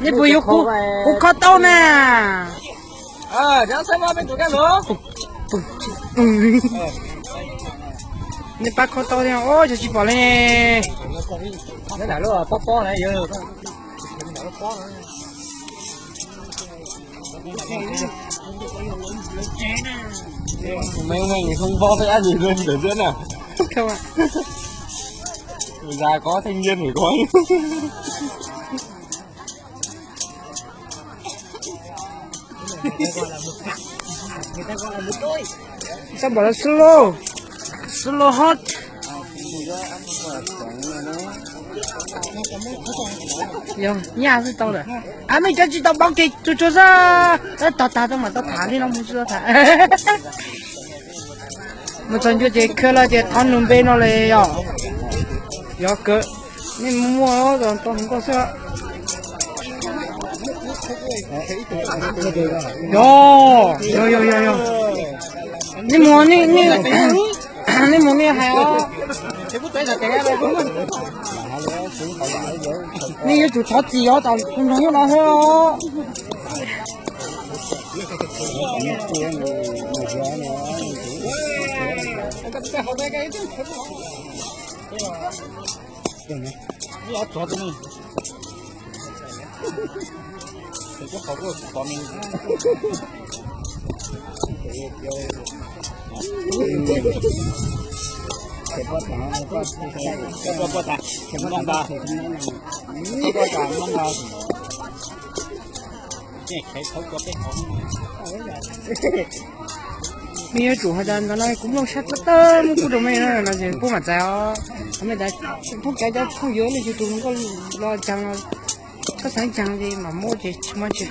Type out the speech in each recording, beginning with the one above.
Nej puas yuav kuv kho tau na? Nej pab kho tau thiab os, yog tsis pom li. Mấy ông anh này không võ với áp gì luôn, để diễn à? Không ạ. Già có thanh niên phải có. Sao bảo là solo? Solo hot. Yog, nyaj xwb tau lawm. A, mej cov tsis tau paub kev tsuag tsuag xwb. Tog tag tau mam tau tham li no mus tsis tau tham. Mus txog ncua ces khawb lawm ces thov nug npe no li yog. Yog kawg. Nej muaj tau hluas nkauj xwb. Yog, yog, yog, yog, yog. Nej mus, nej mus nej hais os. Nej yuav tsum thov txim os, tam tus nrog nyob no xwb os. Mej yuav tsum has tas ntawd no kuv mloog sab tawb tawb muab pub rau mej no ces kuv mam txais os. Mej tas phooj ywg cov phooj ywg li YouTube nkauj los ntseeg, koj xav ntseeg ces mam muab ces tsis muaj ntsis.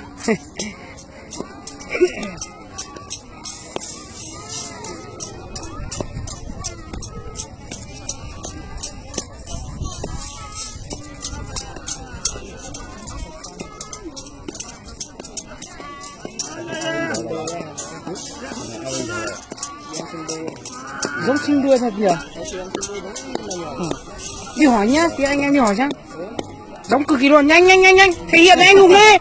Giống xương đuôi thật nhỉ? Đi hỏi nhá, thì anh em đi hỏi xem. Giống cực kỳ luôn, nhanh, nhanh, nhanh, nhanh, thể hiện anh hùng đi.